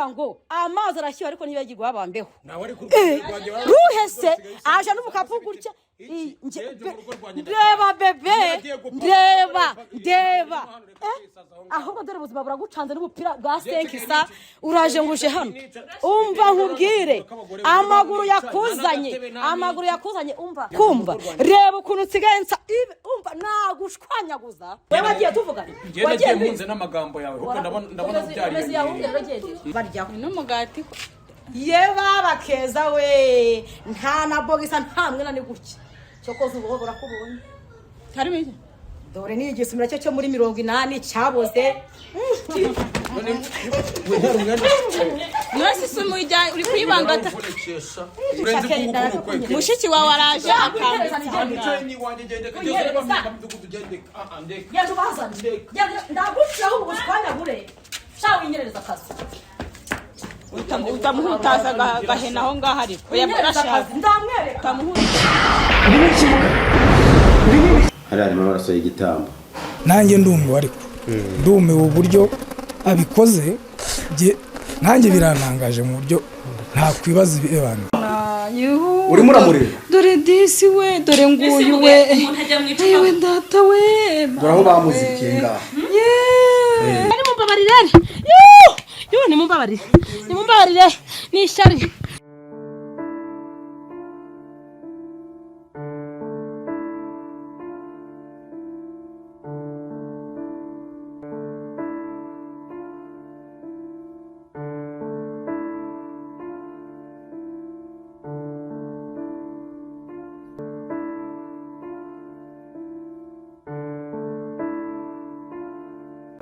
Baravuga ngo amazi arashyuha ariko ntibagirwa babambeho. Nawe ari ku rwego rwanjye. Ruhese aje n'umukapu gutya. Ndeba bebe, ndeba, ndeba. Ahubwo dore ubuzima buragucanze n'ubupira bwa senkisa. Uraje ngo uje hano, umva nkubwire, amaguru yakuzanye, amaguru yakuzanye. Umva, kumva, reba ukuntu nsigaye nsa. Umva, nagushwanyaguza. Wowe wagiye tuvugana. Ngenda wagiye agiye mpunze n'amagambo yawe, ahubwo ndabona byariyongereye. Baryaho n'umugati. Ye baba keza we, nta na bogisa, nta mwena, ni gutya. Cyokoze ubu burakubonye. Harimo iki? Dore ni igisumira cyo cyo muri 80 cyaboze. Mwese isumu ijya uri kuyibangata. Urenze ukuboko kweke. Mushiki wawe araje akambitse. Nicaye n'iwanjye, genda kageze bamidugudu, gende ndeka. Genda ubazane. Genda, ndaguciraho ubu bushwanyagure. Sha, winyerereza akazi. Utamuhutaza agahena aho ngaho, ariko oya. Winyerereza Burashaje. akazi, ndamwereka. Utamuhutaza. Hariya harimo amaraso y'igitambo. Nanjye ndumiwe, ariko ndumiwe uburyo abikoze. Nanjye birantangaje mu buryo ntakwibaza ibirebana. Urimo uramureba. Dore disi we, dore nguyu we, yewe data we. Dore aho bamuzikiye ngaha. Yeee. Nimumbabarire, yuuu, nimumbabarire, nimumbabarire, ni ishyari.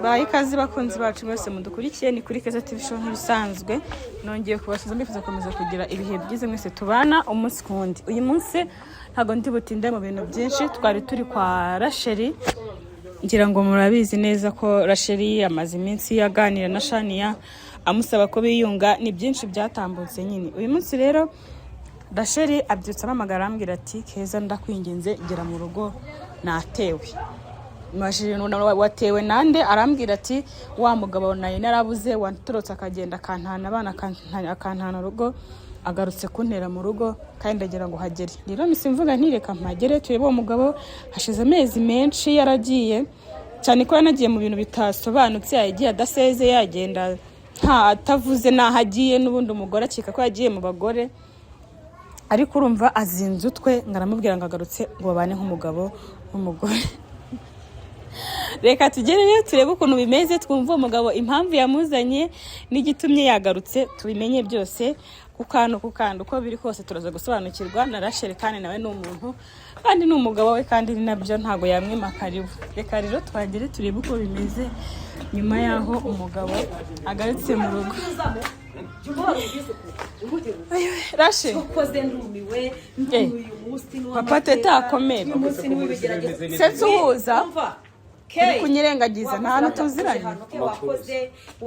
Baha ikaze bakunzi bacu mwese mudukurikiye, ni kuri Keza TV Show nk'ibisanzwe. Nongeye kubasuhuza, mbifuza gukomeza kugira ibihe byiza mwese tubana umunsi ku wundi. Uyu munsi ntabwo ndi butinde mu bintu byinshi. Twari turi kwa Rasheli, ngira ngo murabizi neza ko Rasheli amaze iminsi aganira na Shania amusaba ko biyunga. Ni byinshi byatambutse nyine. Uyu munsi rero Rasheli abyutse ampamagara, arambwira ati: "Keza, ndakwinginze gera mu rugo, natewe." Mubajije watewe nande? Arambwira ati: "Wa mugabo nawe narabuze, watorotse akagenda akantana abana, akantana urugo, agarutse kuntera mu rugo kandi ndagira ngo uhagere." Rero mpise mvuga ntireka mpagere turebe uwo mugabo. Hashize amezi menshi yaragiye, cyane ko yanagiye mu bintu bitasobanutse, yagiye adaseze, yagenda nta atavuze n'aho agiye. N'ubundi umugore akeka ko yagiye mu bagore, ariko urumva azinze utwe ngo aramubwira ngo agarutse ngo babane nk'umugabo n'umugore. Reka tugereyo turebe ukuntu bimeze, twumve uwo mugabo impamvu yamuzanye n'igitumye yagarutse, tubimenye byose ku kantu ku kantu. Uko biri kose turaza gusobanukirwa na Rachel, kandi nawe ni umuntu, kandi ni umugabo we, kandi ni nabyo ntabwo yamwima karibu. Reka rero twagere turebe uko bimeze nyuma y'aho umugabo agarutse mu rugo. Rachel. Ukoze, ndumiwe, ndumiwe uyu munsi ni Papa Teta akomere. Uyu munsi ni w'ibigeragezo. Se nsuhuza. Umva. Uri kunyirengagiza, nta hantu tuziranye.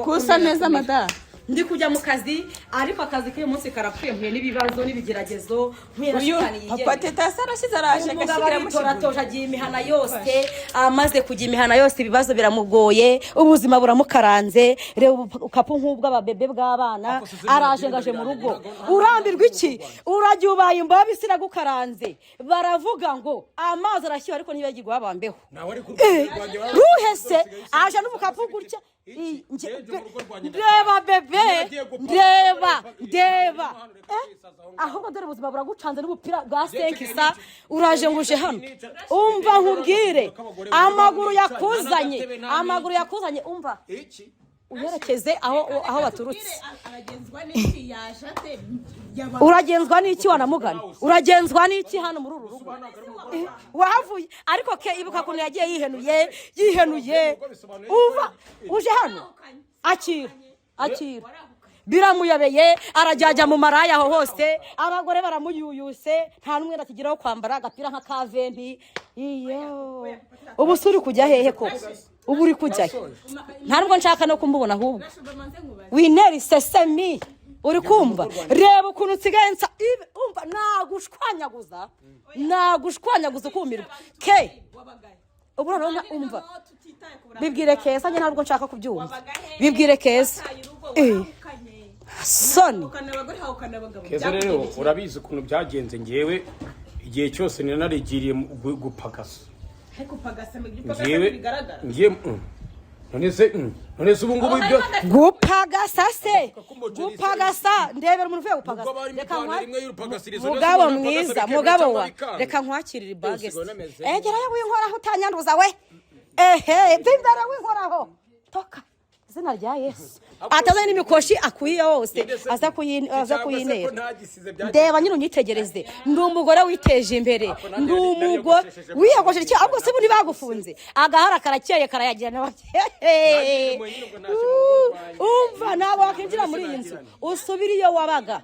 Kusa neza madamu. Ndi kujya mu kazi, ariko akazi k'uyu munsi karapfuye. Mpuye n'ibibazo n'ibigeragezo, mpuye na Uyu shitani papa yigenga. Teta asa arashize, araje Umugabo agashyikira. aritoratoje, agiye imihana yose. Amaze kujya imihana yose, ibibazo biramugoye, ubuzima buramukaranze. Reba ubukapu nk'ubw'ababebe bw'abana, araje ngaje mu rugo. Urambirwa iki? Urajya ubaye imbobe, isi iragukaranze. Baravuga ngo amazi arashyuha ariko ntibagirwa babambeho. Nawe ari ku rwego rwanjye. Ruhese aje n'umukapu gutya. Ndeba bebe, ndeba, ndeba. Ahubwo dore ubuzima buragucanze n'ubupira bwa senkisa. Uraje ngo uje hano, umva nkubwire, amaguru yakuzanye, amaguru yakuzanye. Umva, uyerekeze aho baturutse. Uragenzwa n'iki wanamugana? Uragenzwa n'iki hano muri uru rugo? Wahavuye ariko ke, ibuka ukuntu yagiye yihenuye, yihenuye. Uva uje hano, akira, akira. Biramuyobeye, arajyajya mu maraya aho hose, abagore baramuyuyuse, nta n'umwe akigiraho kwambara agapira nka kaventi. Iyo ubu se uri kujya hehe koko? Ubu uri kujyayo? Nta nubwo nshaka no kumubona ahubwo. Winera isesemi, uri kumva? Reba ukuntu nsigaye nsa. Umva, nagushwanyaguza, nagushwanyaguza ukumirwa. Ke, ubu noneho umva, bibwire Keza. Njye ntabwo nshaka kubyumva, bibwire Keza. Soni. Ukana abagore hawukana abagabo. Keza rero urabizi ukuntu byagenze. Ngewe igihe cyose ninarigiriye gupagasa. Ariko upagasa mu gihe upagasa Ngewe bigaragara. ngiye none se ubu ngubu ibyo Gupagasa se, gupagasa, ndebera umuntu uvuye gupagasa. Ubwo barimo Reka ipantaro imwe y'urupagasirizo, mugabo none se umuntu mwiza, apagasa mugabo bikemera wa cyangwa bikanga? Reka nkwakirire ibage se. Usigaye unameze. Egerayo winkoraho, utanyanduza we. Ehe, va imbere, winkoraho, toka, izina rya Yesu. Atazanye n'imikoshi akwiye hose, aza aza Cyangwa se ko kuyinera. ntagisize byagenze. Ndeba nyine, unyitegereze, ndi umugore witeje imbere, ndi umugore nariyogoshesheje. Wiyogosheshe iki? Ahubwo se ubu ntibagufunze? Agahara karakeye, karayagira. Nagiriye ubwo ntacyo mu rugo rwanjye. Umva, ntabwo wakwinjira muri iyi nzu, usubire iyo wabaga.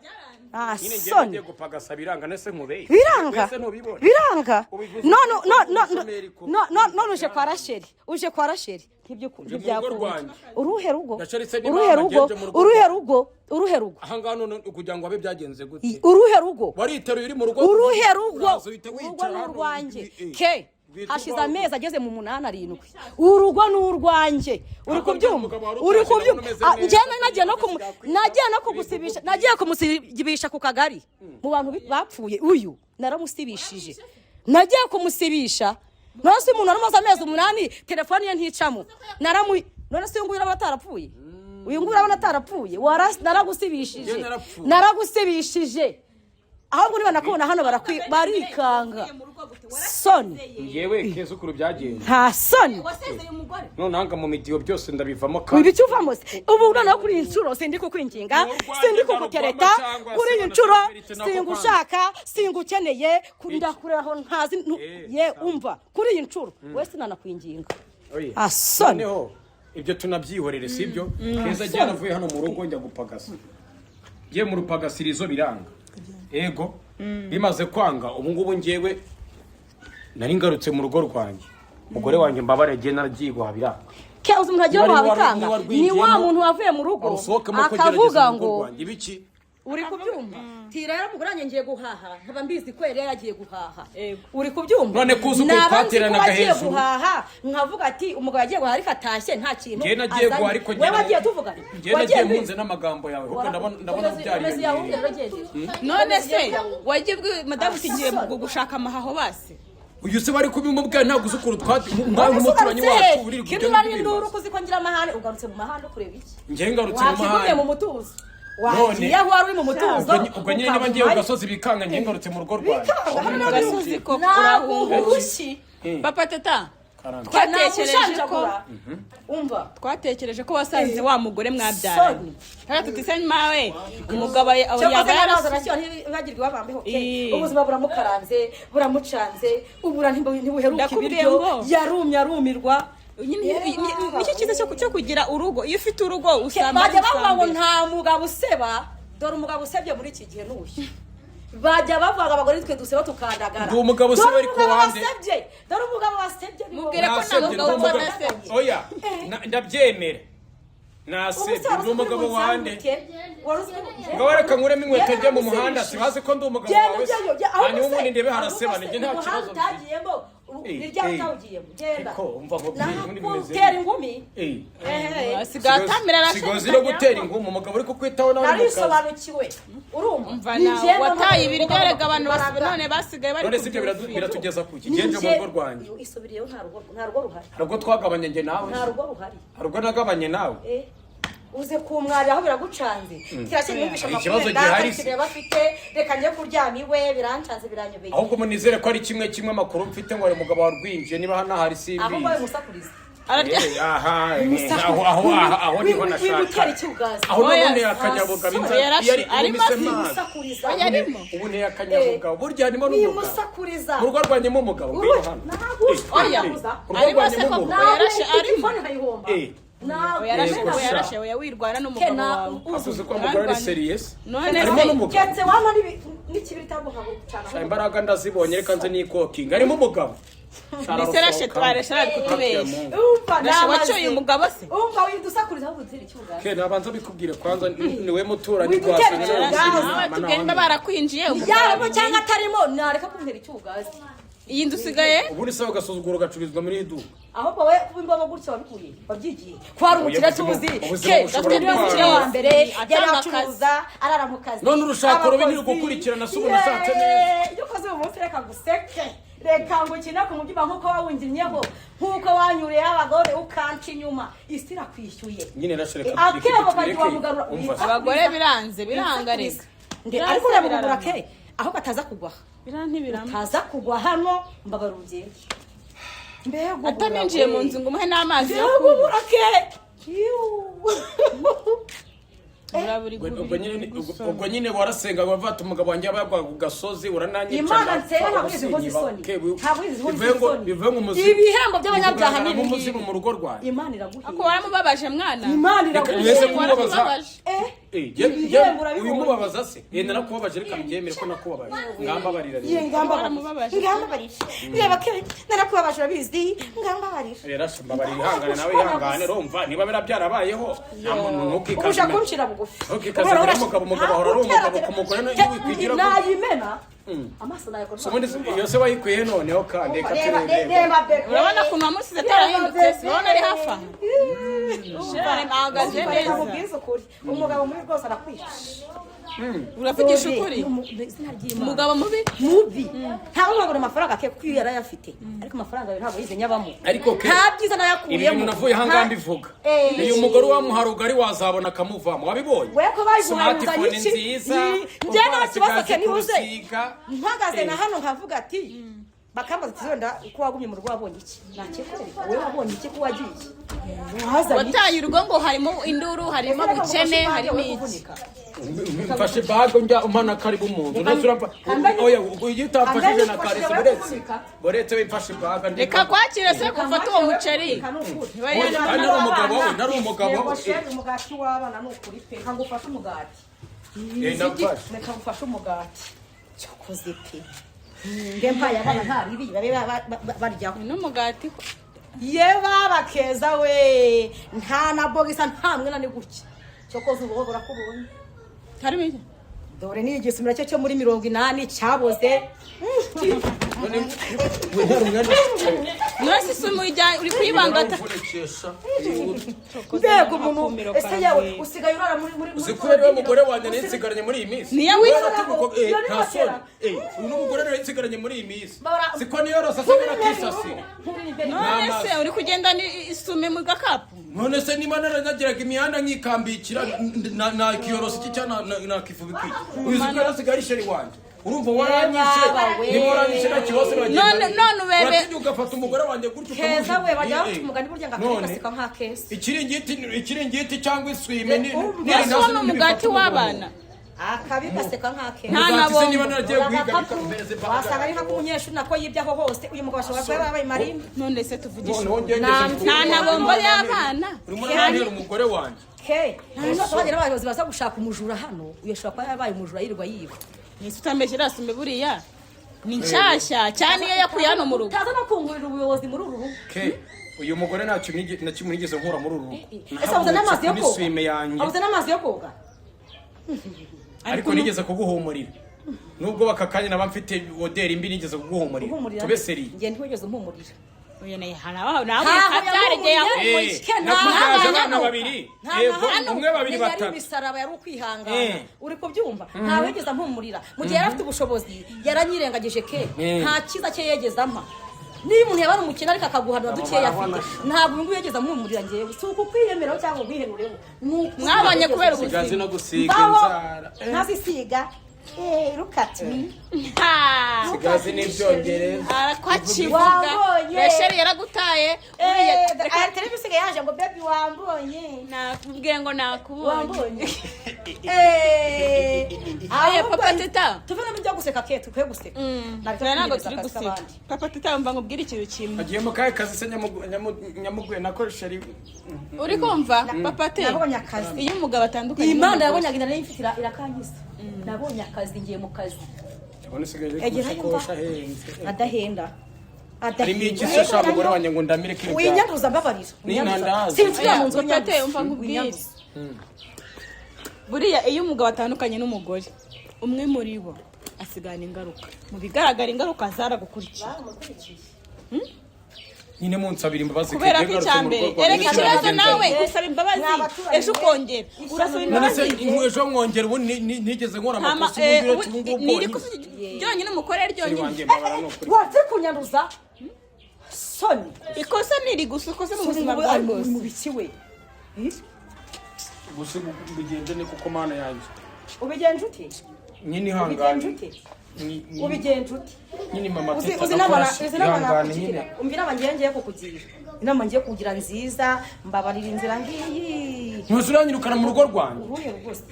Nta Nyine ngewe soni. ngiye gupagasa biranga, nese nkubeye? Biranga. Mbese ntubibona? Biranga. Ubivuze None ko no no umushomeri ko- no no none uje kwa Rasheli, uje kwa Rasheli, Uje mu rugo ntibyakunda. rwanjye. Uruhe rugo? Nasharitse n'imana, Uruhe rugo? ngenje mu rugo. Uruhe rugo? Uruhe rugo? Ahangaha none kugira ngo abe byagenze gute? Uruhe rugo? Wariteruye uri mu rugo. Uruhe rugo? Uraza uhita Urugo wicara ni hano, urwanjye. eh, Ke witwa hashize urwawe. amezi ageze mu 8, 7, urugo ni urwanjye, uri Ntabwo kubyumva? umugabo wari Uri utashye, kubyumva? ndabona umeze Ah, neza. njyewe nagiye no kugusibisha, nagiye kumusibisha ku kagari mu bantu bapfuye. Uyu naramusibishije, nagiye kumusibisha. None se umuntu wari umaze amezi 8 telefone ye nticamo? None se uyu nguyu urabona atarapfuye? Uyu nguyu urabona atarapfuye? Naragusibishije. Njye narapfuye. Naragusibishije. Ahubwo niba nakubona hano barikanga. Soni. Ngewe Keza ukuntu byagenze. Nta soni. Wasezeye umugore. Noneho mu midiyo byose ndabivamo. Ibi Kandi icyo uvamo se ubu? Noneho kuri iyi nshuro sindi kukwinginga, sindi kugutereta. Kuri iyi nshuro singushaka, singukeneye, ndakureba ntazi ye. Umva, kuri iyi nshuro we sinanakwinginga. Oye. Asoni. Noneho ibyo tunabyihorere, sibyo? Keza agiye, navuye hano mu rugo njya gupagasa, ngiye mu rupagasirizo biranga. Ego, bimaze kwanga, ubu ngubu ngewe nari ngarutse mu rugo rwanjye. Umugore wanjye, mbabare, ngiye naragiye guhaha biranga. Ke uzi umuntu agiye Niba guhaha bikanga? niba Ni warwinjiyemo, wa muntu wavuye mu rugo warusohokemo ko akavuga gerageza mu rugo ngo rwanjye ibiki? Uri kubyumva? Ti rero umugore wanjye ngiye guhaha, nkaba mbizi ko yari yaragiye guhaha, uri kubyumva? None ko uzi ukuntu Naba nzi ko twateranaga wagiye hejuru. guhaha, nkavuga ati umugabo yagiye guhaha ariko atashye nta kintu Njye nagiye azanye. guhaha ariko Wowe njye wagiye tuvugana? Njye nagiye mpunze n'amagambo yawe, ahubwo ndabona byariyongereye. None se wagiye ubwi madamu uti ngiye gushaka amahaho basi? Uyu se bari kubimubwira, ntabwo uzi ukuntu twati nkawe nk'umuturanyi wacu uri Kintu nari induru, kuzi ko ngira amahane. Ugarutse mu mahane kureba iki? Njye ngarutse mu Wakigumiye mu mahane. mutuzo, wagiye aho wari uri mu mutuzo. Ubwo nyine niba ngiye ku gasozi bikanga, njye ngarutse mu rugo rwanjye. Bikanga hano? Gasozi ko Naguhushyi. Papa Teta, Karame. twatekereje ko Umva. Twatekereje ko wasanze wa mugore mwabyaranye. Soni. Reka tuti se mawe umugabo Cyakoze yaba n'amazi yarasuye. arashyuha, ntibagirwe babambeho ke. Ii. Ubuzima buramukaranze, buramucanze, ubura ntibuheruka Ndakubwiye ibiryo. ngo- Yarumye, arumirwa. Nyine nicyo cyiza cyo kugira urugo, iyo ufite urugo usanga Bajya bavuga ngo nta mugabo useba. Dore umugabo usebye muri iki gihe n'uyu. Bajya bavuga ngo abagore twe duseba tukandagara. Ndi umugabo useba Dore ariko umugabo wande. wasebye, dore umugabo wasebye ni wowe. Mubwire ko nta Nasebye, mugabo ndi umugabo. nasebye. Oya, ndabyemera, nasebye, ndi umugabo wande. Ngo reka nkuremo inkweto njye mu muhanda, sibazi ko ndi umugabo wawe se? Hanyuma ubundi ndebe harasebana, njye nta kibazo mfite. Utagiyemo Eh, ni ryari? eh. Utawugiyemo, genda. Ariko umva nkubwire, ubundi bimeze Nagutera bite? ingumi. Eh. Ehe. Asigaye atamira. Sigozi no gutera ingumi umugabo uri kukwitaho nawe uri mu kazi. Narisobanukiwe, urumva? Umva Ni nawe njyewe wataye mpamvu ibiryo, erega abantu none basigaye bari None si ibyo biratugeza ku iki? Ngenje mu rugo rwanjye. Isubiriyeho, nta rugo ruhari. Hari ubwo twagabanye njye nawe? Nta rugo ruhari. Hari ubwo nagabanye nawe? Eh, uze kumwarira aho biragucanze. Kirashye numvisha Hari amakuru ikibazo wenda gihari hari se? ikintu yaba afite. Reka njye kuryama iwe, birancanze, biranyobeye. Ahubwo munizere ko ari kimwe kimwe, amakuru mfite ngo hari umugabo warwinjiye, niba hano hari Aho ngaho simbizi. musakuriza. Ararya. Eh, aha, aho aho aho niho Wigutera nashaka. icyugazi. Aho Oya, none akanyabugabo ah, inzara yarashe, iyo ari arimo ubu asi- mazi. Wimusakuriza. Oya, arimo. Ubu nteye akanyabugabo, burya harimo n'umugabo. Wimusakuriza. Mu rugo rwanyemo umugabo, ngwino hano. Oya. Urugo Arimo se rwanyemo koko? umugabo. Yarashe, arimo. Telefone nkayihomba. Eh. Nawe Yarashe. Yego, Oya, sha. yarashe. Oya, wirwana n'umugabo Kena, wawe. Asuze ko umugore ari serious. None Harimo se n'umugabo. Keretse wampa n'ikibiriti ahubwo nkagucana. Sha, imbaraga ndazibonye, reka nze nikokinga, harimo umugabo. Ndetse rashe twareshe ari kutubeshya. Umva, Rashe, namaze. wacyuye umugabo se? Umva, widusakuriza ahubwo utera icyugazi. Ke nabanza bikubwire kwanza, niwe muturanyi Widutera rwasa. icyugazi. Nawe tugenda barakwinjiye umugabo. Yaba cyangwa atarimo, nareka kuntera icyugazi. Iyi nzu usigaye Ubundi se agasuzuguro gacururizwa muri iri duka? Ahubwo we kuba imbobo gutya wabikuye, wabyigiye ko hari umukire tuzi. Ubuzima Ke bushobora niwe kuba- mukire wa mbere yari Atanga acuruza, arara mu kazi. None urushako rubi Abakozi. ntirugukurikirana, si ubu nashatse neza. Iyo ukoze uyu munsi, reka guseke, reka ngo ukine ku mubyimba nk'uko wawunginnyeho, nk'uko wanyuriyeho abagore ukanca inyuma, isi irakwishyuye. Nyine rashireka. Akebo kagiye wamugarura. Umva se. Abagore biranze, biranga, reka. Nde- ariko uramugura ke, aho kataza kugwa aha. Birantibiramo. Utaza kugwa hano, mbabara urugendo, mbega ubura Ataninjiye we. mu nzu ngo umuhe n'amazi yo Mbega kunywa. ubura ke. Yuuu. Uraburi. Ubwo nyine warasenga wavata umugabo wanjye aba yagwa ku gasozi, urananyica. Imana nsenga ntabwo izi nkozi isoni, ntabwo izi nkozi isoni. Ibihembo by'abanyabyaha ni ibi umuzimu ngibi. Mu rugo rwanjye. Imana iraguhemba. Ako waramubabaje mwana. Imana Reka mwese iraguhemba. kumubabaza. Waramubabaje. Eh, Ibihembo urabibonye. uyu mubabaza se? Narakubabaje, reka mbyemere ko nakubabaje, ngambabarira Ye, rero. ngambabarira. Waramubabaje. Ngambabarira, reba ke, narakubabaje urabizi, ngambabarira. Rero mbabarira, ihangane nawe, ihangane. Urumva niba biriya byarabayeho, nta muntu ntukikaze. Uja kuncira bugufi. Ntukikaze mbere y'umugabo. Umugabo ahora ari umugabo ku mugore, ntiwikwigira gutya. Nayimena amaso nayakora. Ubundi iyo se wayikuye noneho kandi reka Reba, turebe. reba bebe. Urabona ukuntu wamusize atarahindutse se? Urabona ari hafi aha. Sheri ahagaze Reka neza. nkubwize ukuri, umugabo mubi rwose arakwica. Uravugisha ukuri? Izina ry'Imana. Umugabo mubi. Mubi ntabwo wabona amafaranga ke, kuko iyo yarayafite, ariko amafaranga yawe ntabwo yize nyabamo. Ariko ke, Nta byiza ibi nayakuyemo. bintu navuye ahangaha mbivuga. Eh. Uyu mugore wamuha rugari wazabona akamuvamo, wabibonye? We ko bayiguhaye. Smartphone Iki? nziza. Njye nta kibazo ke, nibuze Kurusiga. mpagaze na hano nkavuga ati, bakambaza ati: "Wenda uko wagumye mu rugo wabonye iki?" Nakekwereka wowe wabonye iki, ko wagiye wazanye iki? Wataye urugo ngo harimo induru, harimo ubukene, harimo iki. Mfashe bago njya umana karibu mu nzu, ndetse uramfa. Oya, iyo utamfashije na karese, buretse buretse wimfashe baga ndi. Reka kwakira se, gufata uwo muceri. Oya, kandi nari umugabo we, nari umugabo Yego we. sheri, umugati w'abana ni ukuri pe, reka ngufashe umugati. Nafashe. Reka ngufashe umugati, cyokoze pe, mbe mpaye abana nta bibi babe baryaho. N'umugati. Ye baba keza we, nta na bogisa, nta mwena, ni gutya. Cyokoze ubu burakubonye. Harimo iki? Dore ni igisumira cyo cyo muri 80 cyaboze. Mwese isumu ijya uri kuyibangata. Mvunikisha. Mbega umuntu. Akumiro Ese yewe karaguye. usigaye urara muri Uzi ko rero umugore wanjye nari nsigaranye muri iyi minsi. Niyo witwa- Iyo ni Nta soni. hoteli. Uyu n'umugore nari nsigaranye muri iyi minsi. Bara- Siko niyorose asigara akisasira. None se uri kugenda ni isume mu gakapu? None se niba naranagiraga imihanda nkikambikira, nakiyorosa iki cyangwa nakifubika iki? Uyu uzi ko yarasigaye ari sheri wanjye. Urumva waranyishe, Baba we. niba waranyishe nta kibazo uragenda. None ubebe- Uratinya ugafata umugore wanjye gutyo. Keza we, bajya Eh, baca umugani burya ngo None, akari gaseka nk'akeza. Ikiringiti cyangwa iswime ni Ese uwo ni umugati w'abana? Akabi gaseka nk'akeza. Nta na Umugati se niba bombo. naragiye guhiga Agakapu bikameze. wasanga ari nk'ak'umunyeshuri nako yibye aho hose. Uyu mugabo ashobora kuba yarabaye marine. None se tuvugishe Noneho ngende. Nta na bombo y'abana. Urimo urantera umugore wanjye. Ke ejo bagira abayobozi baza gushaka umujura hano, uyu ashobora kuba yarabaye umujura yirirwa yiba. Ese utambeshye, iriya sume buriya ni nshyashya cyane iyo yakuye hano mu rugo? Utaza no kungurira ubuyobozi muri uru rugo. Ke, uyu mugore ntacyo na kimwe nigeze nkura muri uru rugo. Ese abuze n'amazi yo Kuri koga? swime yanjye. Abuze n'amazi yo koga? Ariko nigeze kuguhumurira, nubwo baka kanya naba mfite oderi mbi, nigeze kuguhumurira. Uhumurira? Tube seri. Njye ntiwigeze umpumurira. Uyu nawe hari aho nawe Ntaho kabyaregeye yamuhumuriye. ahumuye. Ke, nta Nakubyaje hano. abana babiri. Nta Yego, hano. umwe, babiri, Yari batatu. imisaraba, yari ukwihangana. Uri kubyumva? Ntawe wigeze ampumurira mu gihe yari afite ubushobozi, yaranyirengagije ke. Nta cyiza cye yigeze ampa. Niba umuntu yaba ari umukene ariko akaguhanura dukeya afite, ntabwo uyu nguyu yigeze ampumurira njyewe. Si ukukwiyemeraho cyangwa ngo nkwihenureho. Ni uku- Mwabonye kubera ubuzima. Sigazi no gusiga Mbaho inzara. ntazisiga. Look at me. Ha! Sigazi n'ibyongereza. Arakwakivuga. Wabonye. Rasheli yaragutaye uriya. Aya televiziyo yaje ngo: "Baby, wambonye?" Nakubwiye ngo nakubonye. Wambonye. Aya papa teta. Tuve no mu byo guseka ke, tukwiye guseka. Ntabwo ntabwo turi guseka. Papa teta, mva nkubwire ikintu kimwe. Agiye mu kahe kazi se nyamuguye nako sheri? Uri kumva papa te? Nabonye akazi. Iyo umugabo atandukanye Imana n'umugore, yabonye inda nari mfite irakanyisa. Nabonye akazi, ngiye mu kazi. Ndabona usigaye Egera kumushakosha ahenze. Adahenda. Harimo iki se sha mugore wanjye ngo ndamire ko ibyaha? Winyanduza, mbabarira. N'inandazi. Sinsubira mu nzu. Papa te, umva nkubwire. Buriya iyo umugabo atandukanye n'umugore, umwe muri bo Asigana ingaruka. Mu bigaragara, ingaruka zaragukurikiye. Nyine munsabira imbabazi. Kubera ko Keke, icya ngarutse mu mbere, rugo rwanjye, erega ikibazo sinabigenza nawe nte. gusaba imbabazi, ejo ukongera urasaba None se imbabazi. ejo mwongera ubu nigeze nkora amakosa? Ubu uretse ubu ngubu Ni bwonyine. ikosa ryonyine umukorera Siri ryonyine. wanjye, mbabara ni ukuri. Waze kunyanduza, soni. Ikosa ni iri gusa, ikosa mu buzima Ubu bwawe ari bwose. mu biki we? Gusa ubu mbigenje ne kuko Mana yanjye? Ubigenje ute? Nyine Ubigenje ihangane. ute? Ubigenje ute? Nyine mama Uzi Teta uzi inama ndakora, uzi inama ihangane nakugira? nyine. Umva inama ngiye kukugira, inama ngiye kugira nziza, mbabarira, inzira ngiyi. Ntuzi uranyirukana mu rugo rwanjye. Uruhe rwose?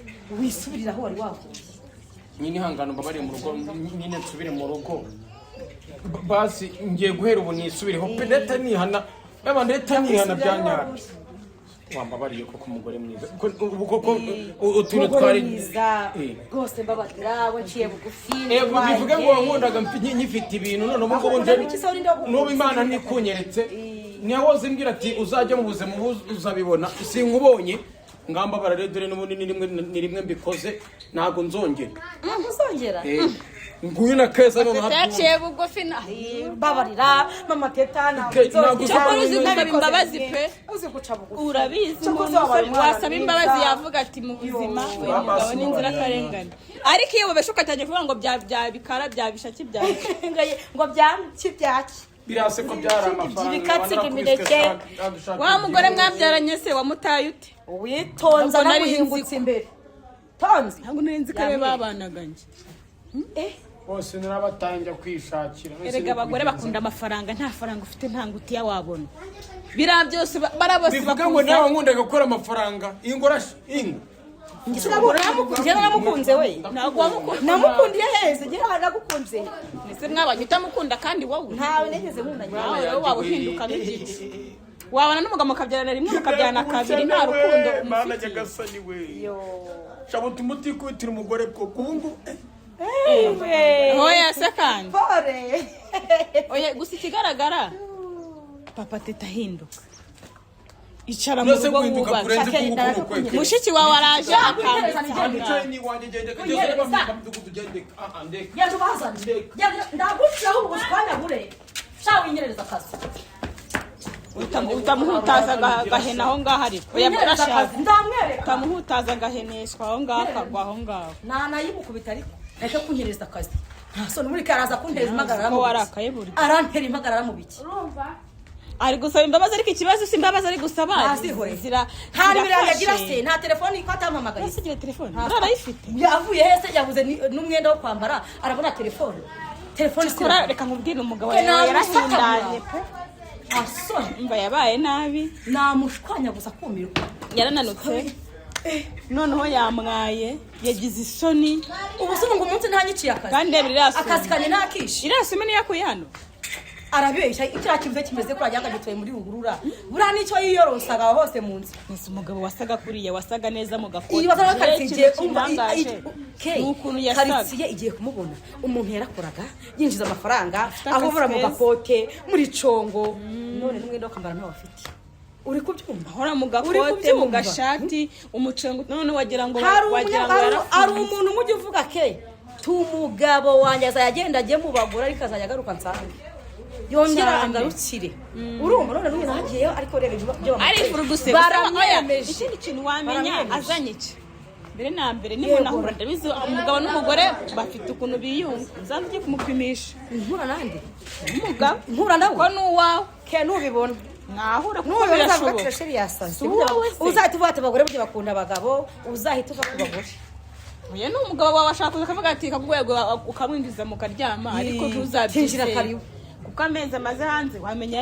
Wisubirira aho wari wavuye. Nyine ihangane, umbabariye mu rugo, nyine nsubire mu rugo. Basi ngiye guhera ubu nisubireho pe, ndeta nihana yaba, ndeta nihana byanyara. Wambabariye koko, umugore mwiza. Ubu koko utuntu Umugore twari mwiza. Eh. Rwose mbabarira, waciye bugufi. Bivuge ngo wankundaga nyifite ibintu, none ubu ngubu Akunda nje biki se, urinde wo n'ubu Imana ntikunyeretse. Niyo woze mbwira ati uzajya mu buzima ubu uzabibona, sinkubonye. Ngambabara rero, dore n'ubundi ni rimwe mbikoze, ntabwo nzongera. Ntabwo uzongera. Nguyu na Keza noneho. Teta yaciye bugufi na Babarira mama Teta, ntabwo Ntabwo nzongera. Cyakora uzi gusaba Nabikoze imbabazi rimwe. pe. Uzi guca bugufi. Urabizi, Cyakoze umuntu wabaye umwana wasaba mwiza. imbabazi yavuga ati mu buzima uyu mugabo ni inzirakarengane, ariko iyo babesha ugatangira kuvuga ngo bya bikara, bya bishaki, bya Ngo byaki byaki? Birase ko byari amafaranga. Ibikatsi, imineke. Wa mugore mwabyaranye se wamutaye ute? Witonze. Ntabwo nari nzi Namuhingutse imbere, tonzi. Ntabwo nari nzi ko ariwe babanaga njye. Bose narabatangira kwishakira. Erega abagore bakunda amafaranga. Nta faranga ufite, nta ngutiya wabona. Biriya byose bariya bose Bivuga ngo nawe nkundaga gukora amafaranga, ingora ingo. Njye naramukunze we. Ntabwo wamukunda. Namukundiye heze? Njye nagukunze. Ese mwabanye utamukunda kandi wowe? Ntawe nigeze nkunda njye. Nawe rero waba uhinduka nk'igicu, wabana n'umugabo mukabyarana rimwe, mukabyarana kabiri, nta rukundo Mana umufitiye. nyagasani we, shabuta umutikubitira umugore koko ubu ngubu. Oya se kandi. Pore. Oya, gusa ikigaragara, papa Teta ahinduka, icara mu Nose rugo guhinduka wubatse. kurenze uku nguku ni ukwe? Mushiki wawe araje akambitse Nicaye n'iwanjye, gende kugeza niba midugudu, gende, ah ah, ndeka. Genda ubazane. Ndaguciraho ubu bushwanyagure. Sha, winyerereza akazi. Utamuhutaza agahena aho ngaho, ariko oya. Winyerereza Burashaje. akazi, ndamwereka. Utamuhutaza agaheneshwa aho ngaho, akagwa aho ngaho. Nanayimukubita, ariko reka kunyereza akazi, nta soni. Muri karaza kunteza impagarara Ko mu biki? warakaye burya. Arantera impagarara mu biki? Ari gusaba imbabazi, ariko ikibazo si imbabazi ari gusaba. Ntazihoreye. Nta nimero yanjye agira se? Nta telefoni, ko atampamagaye? Ese agira telefone? Arayifite. Yavuye hese? Yabuze n'umwenda wo kwambara, arabona telefone? Telefone si Kora, reka nkubwire, umugabo Ke wawe namusakabura. yarahindanye pe. Nta soni. Mba yabaye nabi. Namushwanya gusa kumirwa. Yarananutse, noneho yamwaye, yagize isoni. Ubu se ngo umunsi ntanyiciye akazi? Kandi reba iriya sume. Akazi kanjye ntakishe. Iriya sume niyo yakuye hano. Arabeshya. Kiriya kintu kimeze kuriya gituye muri ruhurura, buriya nicyo yiyorosaga aho hose mu nzu. Ese umugabo wasaga kuriya, wasaga neza mu gakote? Iyi wasaga karitsiye Ikintu umva kintangaje ni ukuntu yasaga. Karitsiye igiye kumubona. Umuntu yarakoraga yinjiza amafaranga, Afite aho akazi ubura mu keza. gakote muri congo, none n'umwenda wo kwambara ntawo afite. Uri kubyumva? Ahora mu Uri gakote, mu kubyumva? gashati, umucengo, none wagira ngo Hari wagira ngo hari yarafunze. umuntu umujya uvuga ke tumugabo wanjye azajya agenda ajye mu bagore, ariko azajya agaruka nsange yongera Cyane. angarukire. Urumva none n'ubu nagiyeyo, ariko reba ibyo bamukoreye. Ari furuguse. Baramwemeje. Ikindi kintu wamenya, Baramwemeje. azanye iki mbere na mbere nimunahura, ndabizi umugabo n'umugore bafite ukuntu biyunga, uzaze ujye kumupimisha. Nkura nande? Umugabo. Nkura nawe? Ko n'uwawe. Ke nubibona. Mwahura kuko Nubibona uzavuga ati birashoboka. Rachel yasaze. Si uwawe se? Uzahita uvuga ati abagore burya bakunda abagabo, uzahita uva ku bagore. Oya, ni umugabo wawe ashaka kuza akavuga ati kaguye, ukamwinjiza mukaryama, ariko Tinjira. ntuzabyizere. Karibu. Kuko amezi amaze hanze, wamenya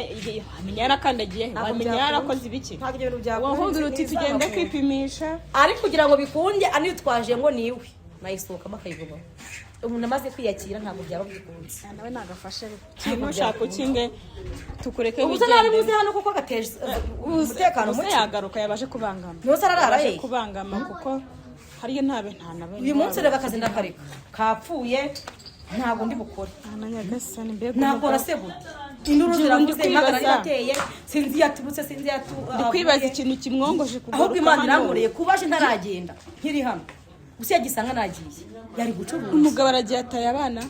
wamenya yarakandagiye, Ntabwo wamenya byakunda. yarakoze ibiki. Ntabwo ibyo bintu byakunda. Wahundura uti tugende Ntibizabakunda. kwipimisha. Ariko kugira ngo bikunde, anitwaje ngo niwe nayisohokamo akayigumamo, umuntu amaze kwiyakira, ntabwo byaba bikunze. Nawe nagafashe kintu ushaka ukinge tukureke. Ubu se nari buze hano kuko agateje umutekano muke muke. Yagaruka yabaje kubangama. Ntose ararara Yabaje he? kubangama kuko hariyo ntabe nta nabe. Uyu munsi reka akazi ndakareka, kapfuye, ntabwo ndi bukore. Ana nyagasani, mbega Nakora umugabo. se gute? Induru Ndi ziravuze, kwibaza. impagarara irateye, sinzi iyo aturutse, sinzi iyo Ndi kwibaza ikintu kimwongoje kugaruka Ahubwo Imana hano. irankoreye kubaje ntaragenda, nkiri hano. Gusa yagisanga nagiye yari gucuruza. Umugabo aragiye, ataye abana,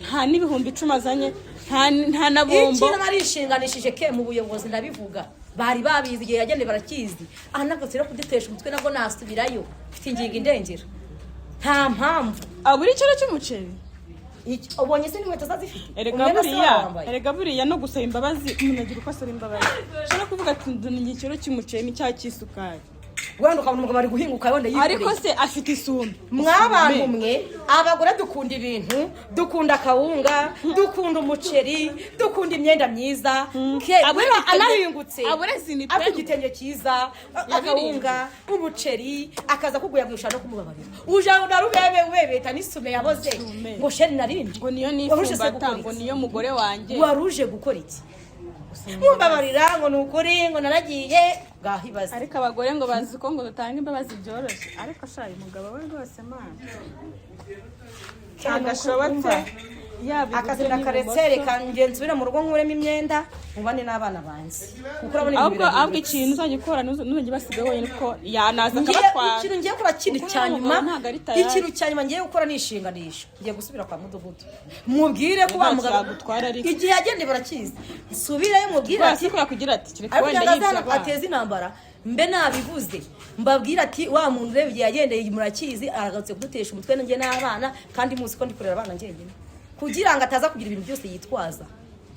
nta n'10,000 azanye, nta na bombo. Ikintu narishinganishije ke mu buyobozi, ndabivuga, bari babizi igihe yagenewe, barakizi. Aha ntabwo rero kudutesha umutwe, nabwo nasubirayo mfite ingingo indengera, nta mpamvu. Abura ikiro cy'umuceri. Ubonye se n'inkweto zazifite? Erega Umwenda se buriya wawambaye? Erega buriya no gusaba imbabazi, umuntu agira uko asaba imbabazi. Ushobora kuvuga ati: "Nduniye ikiro cy'umuceri n'icyayi cy'isukari." Wenda ukabona umugabo ari guhinguka, wenda yikoreye. Ariko se afite isumbe? Mwabantu mwe, abagore dukunda ibintu, dukunda akawunga, dukunda umuceri, dukunda imyenda myiza. Abura Buriya anahingutse abura zinipe. Afite igitenge cyiza, akawunga, umuceri, akaza kuguyagurisha no kumubabarira, uje na rubebe ubebeta n'isume yaboze Isume. Ngo sheri narindi. Ngo niyo Waruje se nifumbata, gukora ngo iki? niyo mugore wanjye. Waruje gukora iki? Mumbabarira, ngo ni ukuri, ngo naragiye, ngaho ibaze. Ariko abagore ngo bazi ko ngo dutanga imbabazi byoroshye, ariko shayi umugabo we rwose, mana, ntabwo ashobotse, yaba Akazi iburyo ndakaretse. n'ibumoso. Reka nge nsubire mu rugo nkuremo imyenda, mubane n'abana banjye, kuko urabona ibintu Ahubwo birahindutse. ikintu uzajya ukora, ntuzajya ubasiga wenyine, kuko yanaza akabatwara. Ikintu ngiye gukora, kintu Kuko cya uriya nyuma, mugabo ntabwo ari tayari. ikintu cya nyuma ngiye gukora ni ishinganisha. Ngiye gusubira kwa mudugudu mubwire ko wa Ntacyo mugabo yagutwara ariko. Igihe yagendeye barakizi, nsubireyo mubwire Rwose ati ko yakugira ati kereka ariko wenda kugira ngo yibye aze hano abana. ateze intambara, mbe nabivuze, mbabwire ati: "Wa muntu ureba igihe yagendeye murakizi, aragarutse kudutesha umutwe nanjye n'abana, kandi muzi ko ndi kurera abana njyenyine," kugira ngo ataza kugira ibintu byose yitwaza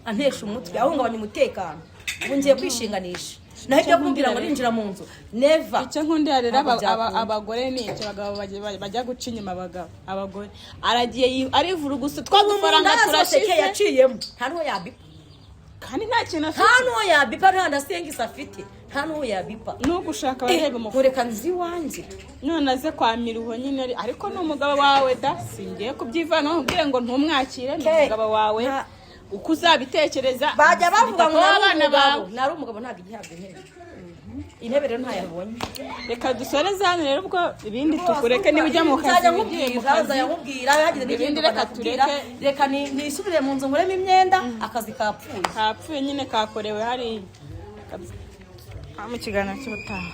antesha umutwe, ahungabanya umutekano. Ubu ngiye kwishinganisha, naho ibyo kumbwira ngo ninjira mu nzu, never. Icyo nkundira rero Ntabwo byakunda. abagore ni icyo, abagabo bajya guca inyuma abagabo. Abagore aragiye arivura gusa twa Ubu mu dufaranga nda zose ke turashize. yaciyemo, nta n'uwo yabipa. Kandi nta kintu Nta afite. n'uwo yabipa, nta na sengisi afite, nta n'uwo yabipa. N'ugushaka bareba umufuka. Mureka nzi iwanjye. None aze kwa miruho nyine, ariko ni umugabo wawe da, singiye kubyivanaho nkubwire ngo ntumwakire, ni umugabo wawe, uko uzabitekereza Bajya bavuga ngo bita nari ku abana umugabo, bawe. nari umugabo ntabwo igihabwa intebe, intebe rero ntayabonye. Reka dusoreze hano rero, ubwo ibindi tukureke, niba ujya mu kazi Nzajya wigiye mu nkubwira, kazi. nzajya nkubwira hagize Ibindi n'igihinduka, reka nakubwira. tureke. Reka nisubire mu nzu nkuremo imyenda, akazi kapfuye. Kapfuye nyine, kakorewe hariya. Mu kiganiro cy'ubutaha.